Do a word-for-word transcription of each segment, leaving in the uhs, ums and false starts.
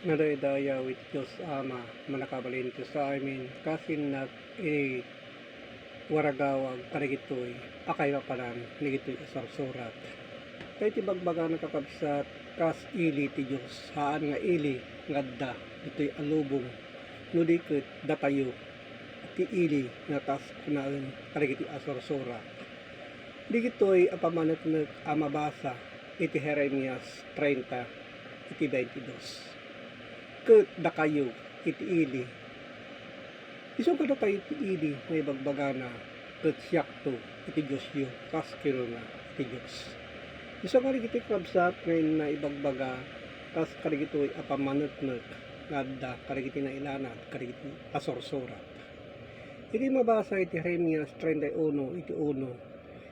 Nadaydayaw iti Dios Ama, Mannakabalin ti amin, kas innak iti waragawag kadagitoy a kaipapanan dagitoy a sursurat. Ta iti bagbagana, kakabsat, kas ili ti Dios, haan nga ili nga adda ditoy a lubong, no di ket datayo ti ili nga kas kunaen kadagitoy a sursurat. Dagitoy a pammaneknek a mabasa iti Jeremias treinta iti twenty-two. Ket dakayo iti ili. Isu kadatayo iti ili nga ibagbagana, ket siakto iti Diosyo, kas kinuna ti Dios. Isu kadagiti, kakabsat, nga inna ibagbaga kas kadagitoy a pammaneknek nga adda kadagiti nailanad kadagiti a sursurat. Iti mabasa iti Jeremias treinta y uno iti uno,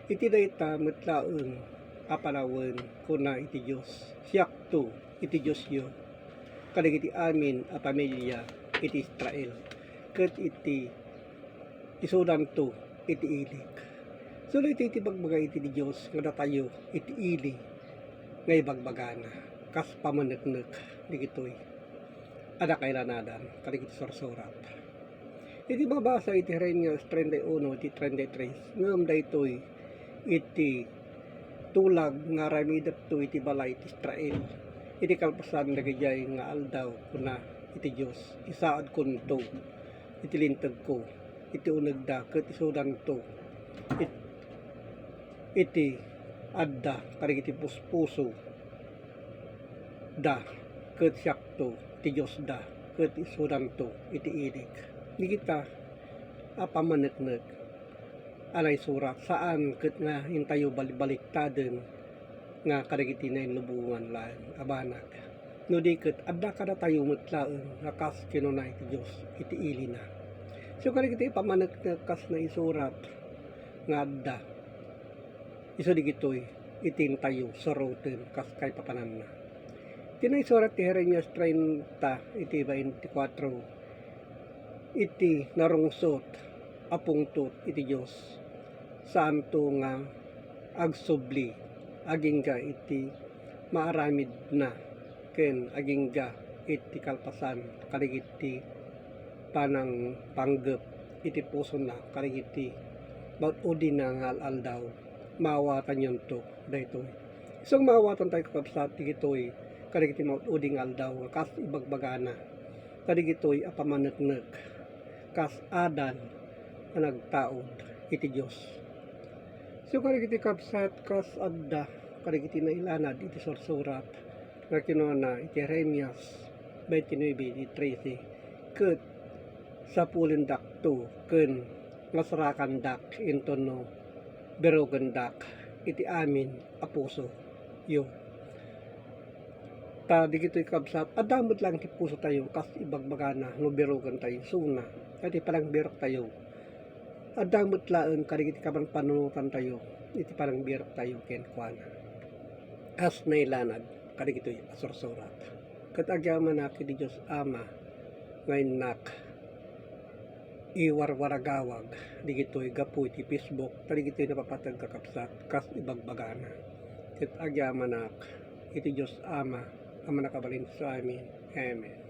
iti dayta met laeng a panawen, kuna iti Dios, siakto iti Diosyo kadagiti amin a pamilia iti Israel, ket iti isudanto iti ilik. Isuda iti, iti bagbaga iti Dios nga datayo iti ili nga ibagbagana, kas pammaneknek dagitoy a nakailanadan kadagiti sursurat. Iti mabasa iti Jeremias treinta y uno iti treinta y tres, ngem daytoy iti tulag nga aramidekto iti balay ti Israel. Iti kalpasan dagijay nga aldaw, kuna iti Dios, isaadkonto iti lintegko iti unegda, ket isudanto it-, iti adda kadagiti puspuso da, ket siakto ti Diosda, ket isudanto iti ilik. Dagita a pammaneknek a naisurat, saan ket nga intayo balbaliktaden nga kadagiti nainlubongan laeng a banag. No di ket adda kadatayo met laeng nga kas kinuna iti Dios iti ilina. So, kadagiti pammaneknek kas naisurat nga adda, isu dagitoy iti intayo suroten kas kaipapananna. Iti naisurat ti Jeremias treinta iti twenty-four, iti narungsot a pungtot iti Dios, saanto nga agsubli agingga iti maaramidna ken agingga iti kalpasan kadagiti panangpanggep iti pusona kadagiti maud-udina nga al-aldaw. Maawatanyonto daytoy. Isu nga maawatantayo, kakabsat, dagitoy kadagiti maud-udi nga aldaw nga kas ibagbagana kadagitoy a pammaneknek kas adal a nagtaud iti Dios. So, kadagiti, kabsat, kas adda kadagiti nailanad iti sursurat nga kinuna iti Jeremias twenty-nine iti trese, ket sapulendakto ken nasarakandak intono birogendak iti amin a pusoyo. Ta dagitoy, kabsat, adda met laeng ti pusotayo kas ibagbagana no birogentayo isuna. Ta iti panangbiroktayo, adda met laeng kadagiti kapanpanunotantayo iti panangbiroktayo kenkuana. Kas nailanad kadagitoy a sursurat. Ket agyamanak iti Dios Ama nga innak iwarwaragawag dagitoy gapu iti Facebook, ta dagitoy napapateg, kakabsat, kas ibagbagana. Ket agyamanak iti Dios Ama a mannakabalin sa amin. Amen.